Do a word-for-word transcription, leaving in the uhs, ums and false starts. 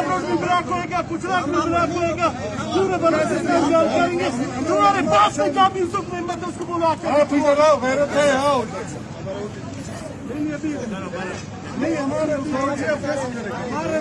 روڈ بھی بلاک ہوئے گا، کچھ روڈ بھی بلاک ہوئے گا، پورے بلوچستان جام کریں گے۔ تمہارے پاس ہے کیا بھی سکھ نہیں، میں تو اس کو بلا کے آپ ادھر آؤ، غیرت ہے، آؤ۔ نہیں، ابھی نہیں، ہمارے ہمارے